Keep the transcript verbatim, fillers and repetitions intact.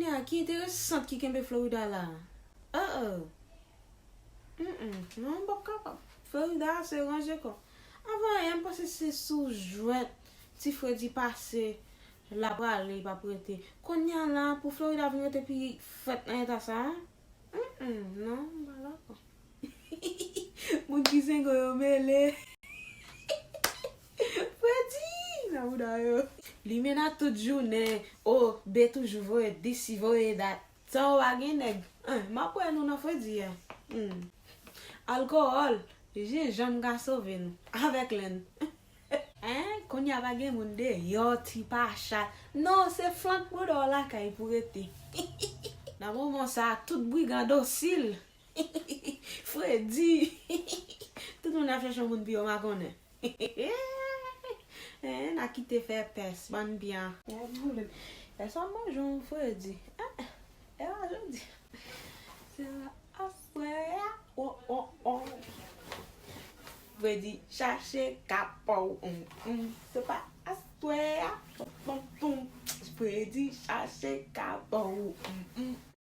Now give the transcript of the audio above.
Ki enteresant ki kenbe Florida la. Oh, oh. Mm, mm. Non, m p ap kapab. Florida se ranje kò. Anvan yè, m panse se sou jwèt ti Fredi pase, l ap prale, l p ap rete. Kounye a la, pou Florida vin rete pi fèt nan eta sa a? Mm, mm, non, m pa dakò. Moun ki sengo yo mele. Fredi nan bouda yo. Limena tout jounen. O, be toujou voye dis, voye dat. San w pa gen nèg. An, m ap wè nou nan Fredi a. Hmm. Alkòl, jenjanm ka sove nou. Avèk lenn. Hein? Kounye a pa gen moun deyò, ti pa chat. Non, se flank bouda w lakay pou rete. Nan moman sa, tout brigan dosil. Fredi. Tout moun ap chèche yon moun pou yo makonnen. Eh, n a kite fè pès, bann byan. Gad boulèt. Èske w ap manje yon Fredi? Eh, eh, e pa jodi. Se pa aswè a. Oh, oh, oh. Fredi chache kapòw. Mm, mm. Se pa aswè a. Pom, pom, pom. Fredi chache kapòw. Mm, mm.